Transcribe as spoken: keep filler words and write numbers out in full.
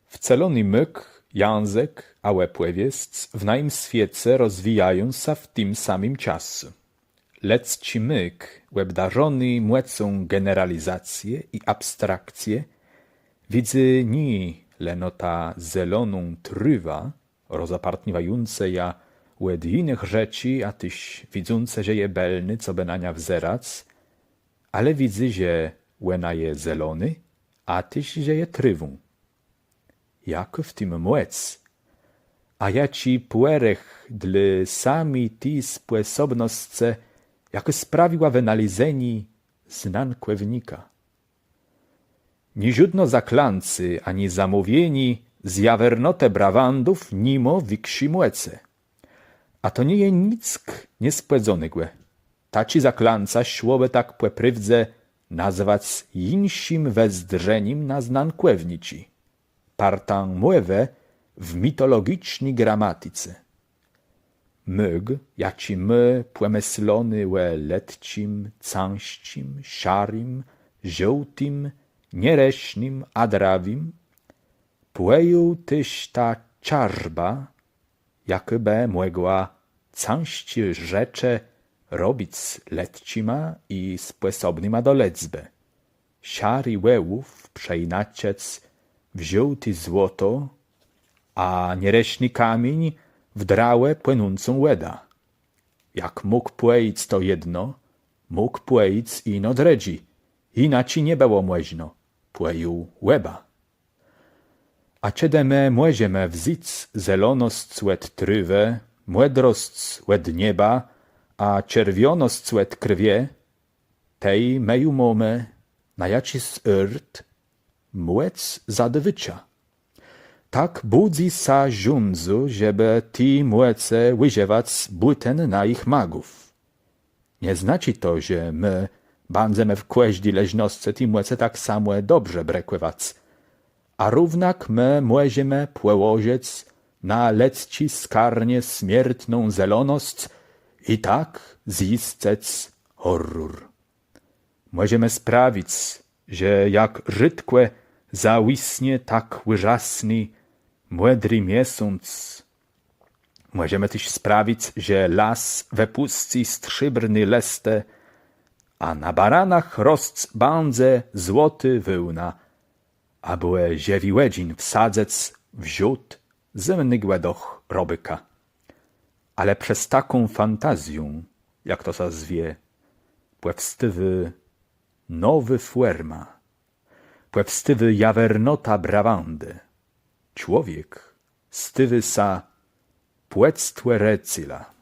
Wcelony mózg, jãzëk a òpòwiesc w najim swiece rozwijają sã w tim samim czasu. Lëdzczi mózg, òbdarzony mòcą generalizacje i abstrakcje, widzy nié leno tã zeloną trôwã, rozapartniwającë jã òd jinëch rzeczi, a téż widzącë, że je bëlny, co bë na niã wzerac, ale widzy, że òna je zelonô, a téż, że je trôwą. Jakô w tim mòc, a jaczi pòrëch dlô sami ti spòsobnoscë, jakô sprawiła wënalezenié znankòwnika. Niżódno zaklãcé ani zamówienié z jawernotë brawãdów ni mô wikszi mòcë. A to nie je nick niespòdzónégò. Taczé zaklãca szło bë tak pò prôwdze nazwac jinszim wezdrzenim na znankòwniczi, partã mòwë w mitologiczny gramatice. Mózg, jaczi mô pòmëslóné ò letczim, cãżczim, szarim, żôłtim, nierësznym a drawim, pòjął téż tã czarzbã, jakô bë mògła cãżczé rzeczë robic letczima i spòsobnyma do lecbë. Szari òłów przejinaczëc w żôłté złoto, a nierëszny kamiéń w drawò płënącą wòdã. Jak mógł pòjąc to jedno, mógł pòjąc i no drëdżé, jinaczi nie bëło mòżno, pòjął òba. A czedë më mòżemë wzyc zelonosc òd trôwë, mòdrosc òd nieba, a czerwionosc òd krwie, tej më ju mómë na jaczis ôrt mòc zadôwôcza. Tak bùdzy sã żądzô, żebë ti mòcë ùżëwac bùten najich magów. Nie znaczi to, że më bãdzemë w kòżdi leżnoscë ti mòcë tak samò dobrze brëkòwac. A równak më mòżemë pòłożëc na lëdzczi skarnie smiertną zelonosc i tak zjiscëc horror. Mòżemë sprawic, że jak rzôdkò zabłësnie tak ùrzasny mòdri miesąc. Mòżemë téż sprawic, że las wëpùscy strzébrné lëste, a na baranach rosc bãdze złotô wełna, abò żëwi òdżin wsadzëc w zôd zëmnégò doch robôka. Ale przez taką fantazjã, jak to sã zwie, pòwstôwô nowô fòrma, pòwstôwô jawernota brawãdë. Człowiek stôwô sã pòdstwòrzëcelã.